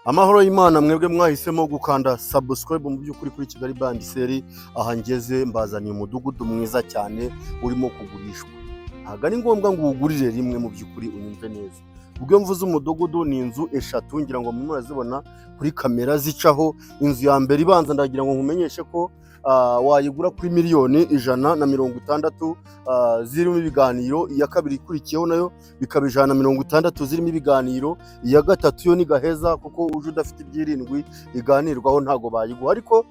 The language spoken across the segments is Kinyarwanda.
Amahoro y'Imana mwebwe mwahisemo gukanda subscribe mu by'ukuri kuri Kigali Band Seri. Aha ngeze mbazaniye umudugudu mwiza cyane urimo kugurishwa. Ntabwo ari ngombwa ngo uwugurire rimwe, mu by'ukuri unyumve neza. Ubwo iyo mvuze umudugudu, ni inzu eshatu, ngira ngo murimo murazibona kuri kamera zicaho. Inzu ya mbere ibanza, ndagira ngo nkumenyeshe ko wayigura kuri miliyoni 160 zirimo ibiganiro. Iya kabiri ikurikiyeho nayo bikaba 160 zirimo ibiganiro. Iya gatatu yo ni gaheza, kuko uje udafite ibyirindwi iganirwaho ntabwo bayiguha. Ariko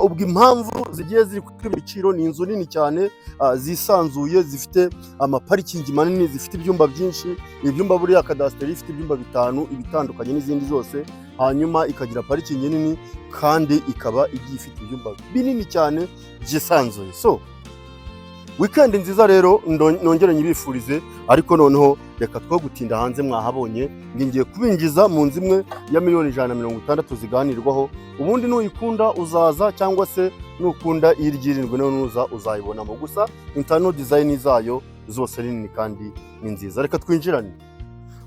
ubwo impamvu zigiye ziri kuri ibi biciro, ni inzu nini cyane, zisanzuye, zifite amaparikingi manini, zifite ibyumba byinshi. Ibyumba, buriya kadasiteri ifite ibyumba bitanu, ibitandukanye n'izindi zose. Hanyuma ikagira parikingi nini kandi ikaba igiye ifite ibyumba binini cyane byisanzuye. So weekend nziza rero nongere nyibifurize. Ariko noneho reka two gutinda hanze, mwahabonye. Ngiye kubinjiza mu nzu imwe ya miliyoni 160 ziganirwaho. Ubundi nuyikunda uzaza, cyangwa se nukunda iryirindwi nayo nuza uzayibonamo. Gusa internal design zayo zose ni nini kandi ni nziza. Reka twinjirane.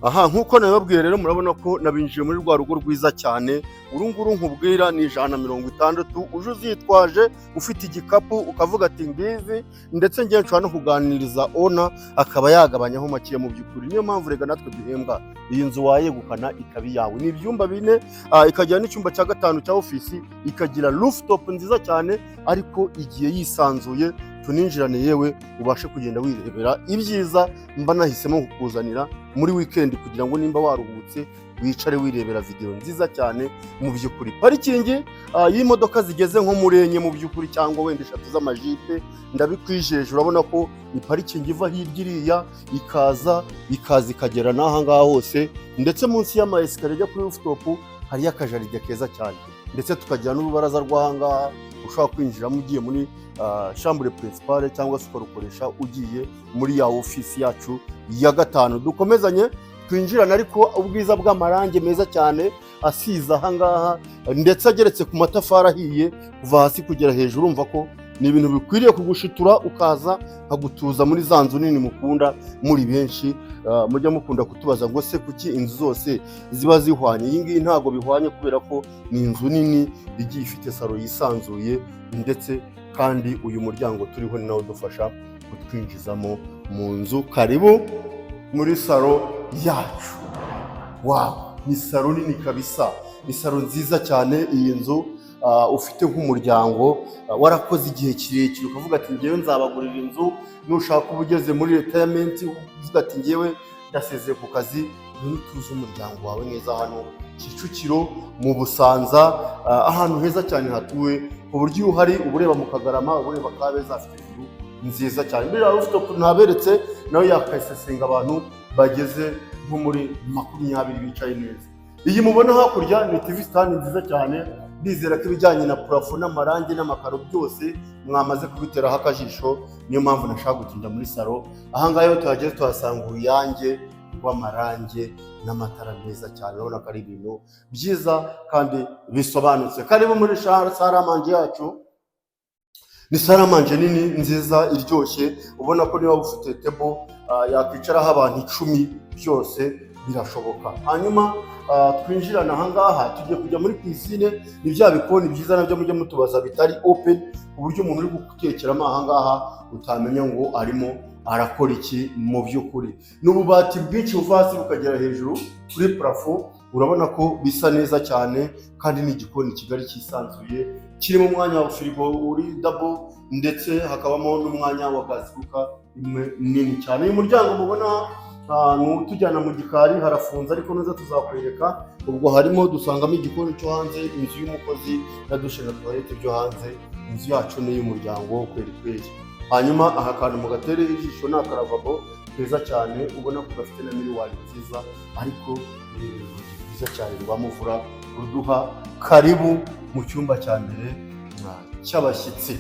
Aha, nk'uko nabibabwiye rero, murabona ko nabinjiye muri rwa rugo rwiza cyane. Uru nguru nkubwira ni 160. Uje uzitwaje, ufite igikapu, ukavuga ati ngizi, ndetse ngiye nshobora no kuganiriza owner akaba yagabanyaho make. Mu by'ukuri niyo mpamvu rega natwe duhembwa. Iyi nzu wayegukana ikaba iyawe. Ni ibyumba bine, ikagira n'icyumba cya gatanu cya ofisi, ikagira rooftop nziza cyane, ariko igiye yisanzuye. Tuninjirane yewe, ubashe kugenda wirebera ibyiza mba nahisemo kukuzanira muri weekend, kugira ngo nimba waruhutse wicare wirebera video nziza cyane. Mu by'ukuri parikingi y'imodoka zigeze nko muri enye mu by'ukuri, cyangwa wenda eshatu z'amajipe, ndabikwijeje. Urabona ko ni parikingi iva hirya iriya, ikaza ikaza ikagera n'aha ngaha hose, ndetse munsi y'ama escalier ajya kuri rooftop hariyo akajaride keza cyane, ndetse tukagira n'urubaraza rw'aha ngaha ushobora kwinjiramo ugiye muri chambre principale, cyangwa se ukarukoresha ugiye muri ya ofisi yacu ya gatanu. Dukomezanye twinjirana. Ariko ubwiza bw'amarangi meza cyane asize aha ngaha, ndetse ageretse ku matafari ahiye kuva hasi kugera hejuru, urumva ko ni ibintu bikwiriye kugushitura, ukaza nkagutuza muri za nzu nini mukunda muri benshi. Mujya mukunda kutubaza ngo se kuki inzu zose ziba zihwanye? Iyi ngiyi ntabwo bihwanye, kubera ko ni inzu nini igiye ifite salo yisanzuye. Ndetse kandi uyu muryango turiho ni nawo udufasha kutwinjizamo mu nzu. Karibu muri salo yacu. Wow, ni salo nini kabisa, ni salo nziza cyane. Iyi nzu, ufite nk'umuryango, warakoze igihe kirekire ukavuga ati ngewe nzabagurira inzu, nushaka uba ugeze muri retirement uvuga ati ngewe ndasezeye ku kazi, ngwino utuze umuryango wawe neza hano Kicukiro mu Busanza, ahantu heza cyane hatuwe, ku buryo iyo uhari uba ureba mu Kagarama, uba ureba Kabeza, afite view nziza cyane. Mbere rooftop ntaberetse, nawe yakasesenga abantu bageze nko muri 20 bicaye neza. Iyi mubona hakurya ni TV stand nziza cyane. Ndizera ko ibijyanye na plafond n'amarangi n'amakaro byose mwamaze kubiteraho akajisho, niyo mpamvu nashaka gutinda muri salo. Ahangaha iyo tuhageze tuhasanga uruyange rw'amarangi n'amatara meza cyane. Urabona ko ari ibintu byiza kandi bisobanutse. Karibu muri salle à manger yacu. Ni salle à manger nini nziza iryoshye. Ubona ko niba ufite table yakwicaraho abantu 10, byose birashoboka. Hanyuma twinjirana ahangaha, tugiye kujya muri cuisine. Ni bya bikoni byiza nabyo mujye mutubaza, bitari open, ku buryo umuntu uri gutekeramo ahangaha utamenya ngo arimo arakora iki. Mu by'ukuri ni ububati bwinshi buva hasi bukagera hejuru kuri plafond. Urabona ko bisa neza cyane, kandi ni igikoni kigari cyisanzuye, kirimo umwanya wa firigo uri double, ndetse hakabamo n'umwanya wa gas cooker imwe nini cyane. Uyu muryango mubona ni utujyana mu gikari, harafunze ariko neza tuzakwereka. Ubwo harimo dusangamo igikoni cyo hanze, inzu y'umukozi na douche na toilette byo hanze. Inzu yacu ni iy'umuryango kweri kweri. Hanyuma aha kantu mugatere ijisho ni akaravabo keza cyane, ubona ko gafite na miroir nziza. Ariko ni urugi rwiza cyane rwa muvura ruduha karibu mu cyumba cya mbere cy'abashyitsi.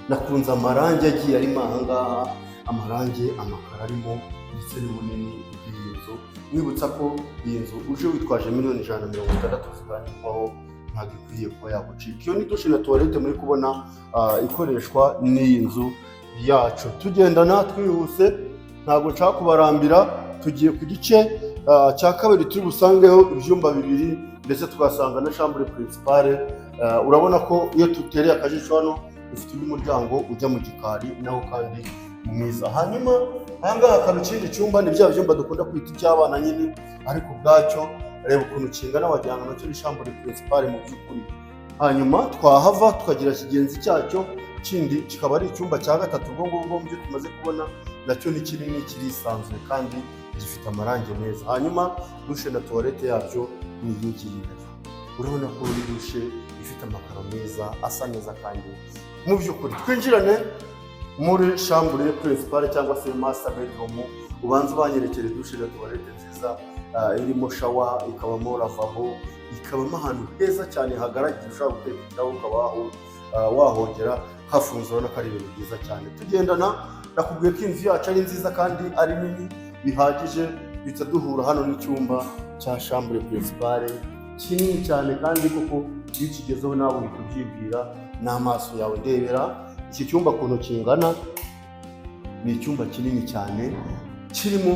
Nakunze amarangi agiye arimo aha ngaha, amarangi, amakaro arimo, ndetse n'ubunini bw'iyi nzu. Mwibutsa ko iyi nzu uje witwaje miliyoni 160 ziganirwaho, ntabwo ikwiye kuba yagucika. Iyo ni douche na toilette muri kubona, ikoreshwa n'iyi nzu yacu. Tugendana twihuse, ntabwo nshaka kubarambira. Tugiye ku gice cya kabiri, turi busangeho ibyumba bibiri. ndetse tugasanga na chambre principale. Urabona ko iyo tutereye akajisho hano, dufite undi muryango ujya mu gikari nawo kandi mwiza. Hanyuma ahangaha hakaba ikindi cyumba, ni bya byumba dukunda kwita iby'abana nyine, ariko ubwacyo reba ukuntu kingana, wagira ngo nacyo ni chambre principale mu by'ukuri. Hanyuma twahava tukagira kigenzi cyacyo kindi, kikaba ari icyumba cya gatatu. Ubwo ngubwo mu byo tumaze kubona, nacyo ni kinini, kirisanzuye kandi gifite amarangi meza. Hanyuma douche na toilette yabyo ni iyi ngiyi nayo. Urabona ko uri douche ifite amakaro meza, asa neza. Kandi mu by'ukuri twinjirane muri chambre principale cyangwa se master bedroom, ubanza ubanyerekere douche na toilette nziza, irimo shower, ikabamo lavabo, ikabamo ahantu heza cyane hagaragiye ushobora guteka ikirahure, ukaba wahogera hafunze. Urabona ko ari ibintu byiza cyane. Tugendana, nakubwiye ko inzu yacu ari nziza kandi ari nini bihagije. Duhita duhura hano n'icyumba cya chambre principale kinini cyane, kandi koko iyo ukigezeho nawe uhita ubyibwira n'amaso yawe. Ndebera iki cyumba ukuntu kingana. Ni icyumba kinini cyane kirimo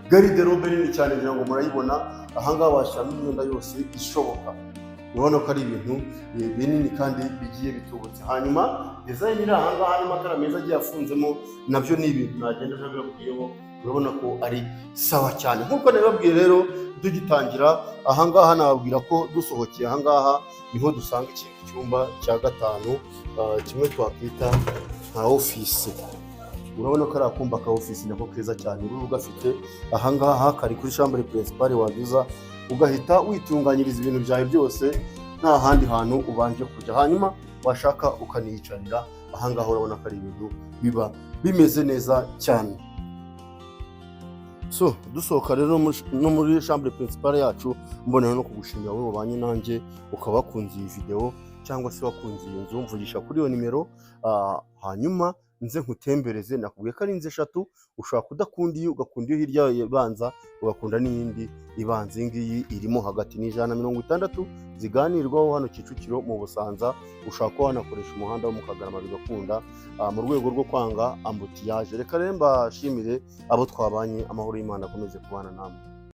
garde-robe nini cyane, ngira ngo murayibona. Ahangaha washyiramo imyenda yose ishoboka. Urabona ko ari ibintu binini kandi bigiye bitubutse. Hanyuma design iri ahangaha n'amatara meza agiye afunzemo, nabyo ni ibintu nagenda ntabibabwiyeho. Urabona ko ari sawa cyane. Nk'uko nabibabwiye rero tugitangira ahangaha, nababwira ko dusohokeye ahangaha niho dusanga ikindi cyumba cya gatanu, kimwe twakwita nka ofisi. Urabona ko ari akumba ka ofisi nako keza cyane. Uru gafite ahangaha kari kuri chambre principale, wagiza ugahita witunganyiriza ibintu byawe byose nta handi hantu ubanje kujya. Hanyuma washaka ukaniyicarira ahangaha. Urabona ko ari ibintu biba bimeze neza cyane. So dusohoka rero no muri chambre principale yacu, mbonera no kugushimira wowe wabanye nanjye, ukaba wakunze iyi video cyangwa se wakunze iyi nzu. Mvugisha kuri iyo nimero, hanyuma nze nkutembereze. Nakubwiye ko ari inzu eshatu, ushobora kudakunda iyi ugakunda iyo hirya ibanza, ugakunda n'iyindi ibanza. Iyi ngiyi irimo hagati, ni 160 ziganirwaho hano Kicukiro mu Busanza. Ushobora kuba wanakoresha umuhanda wo mu Kagarama bigakunda, mu rwego rwo kwanga embouteillage. Reka rero mbashimire abo twabanye. Amahoro y'Imana akomeze kubana namwe.